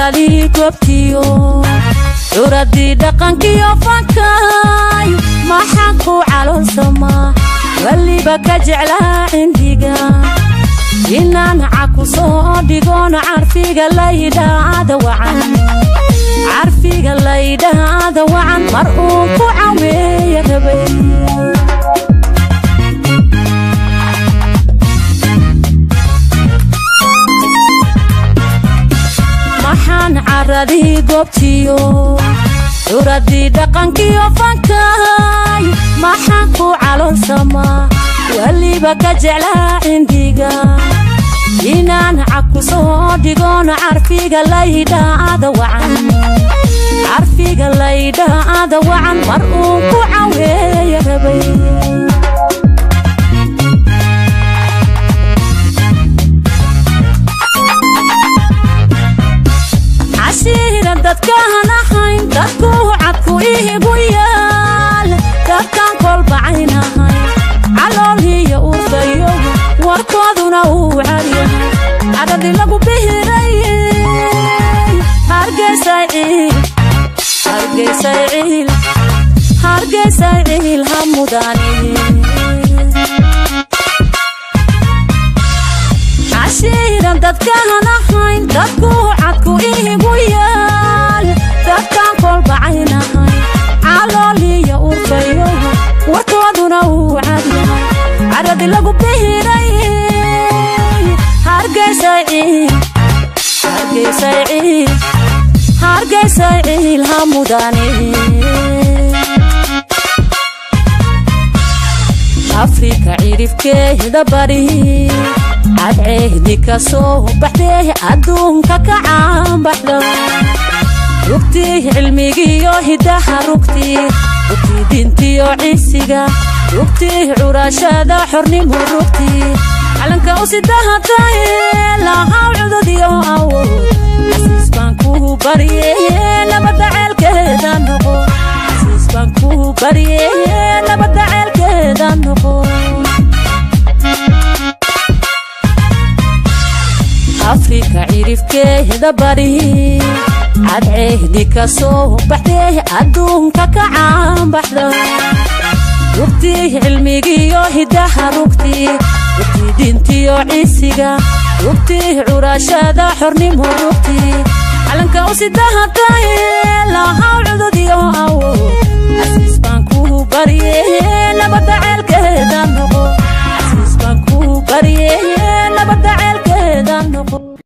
Caradii goobtiyo curadii dhaqankiyo fankaayo, maxaan ku caloolsamaa weliba ka jeclaa cindiga inaan caku soo dhigoon carfiga laydhaada wacan, carfiga laydhaada wacan mar uun ku caweeya rabay. Maxaan caradii goobtiyo curadii dhaqankiyo fankaayo, maxaan ku caloolsamaa weliba ka jeclaa cindiga inaan caku soo dhigoon carfiga laydhaada wacan, carfiga laydhaada wacan mar uun ku caweeya rabay. Cashiiran dadkaan ahayn, dadku cadku iigu yaal, dadkaan kolbacaynahay caloolhiyo urfayo, warkooduna uu cadyahay cadhadii lagu bihiray. Hargeysay ciil, Hargeysay ciil, Hargeysay ciil ha mudane. Cashiiran dadkaan ahayn, dadku cadku iigu yaal, dadkaan kolbacaynahay calooliyo urfayo, warkooduna uu cadyahay cadhadii lagu bihiray. Hargeysay ciil, Hargeysay ciil, Hargeysay ciil ha mudane. Afrika cirifkeeda bari cadceehdi ka soo baxdee adduunka ka caanbaxda, rugtii cilmigiyo hidaha, rugtii, rugtii diintiyo cisiga, rugtii curashada xornimo, rugtii calanka usidahataye lahaw cudadiyo awood. Xasiis baan kuu barye nabadda ceelkeeda noqo, xasiis baan kuu barye nabadda ceelkeeda noqo. Afrika cirifkeeda bari cadceehdi ka soo baxdee adduunka ka caanbaxda, rugtii cilmigiyo hidaha, rugtii, rugtii diintiyo cisiga, rugtii curashada xornimo, rugtii calanka usidahataye lahaw cudadiyo awood. Xasiis baan kuu barye nabadda ceelkeeda noqo.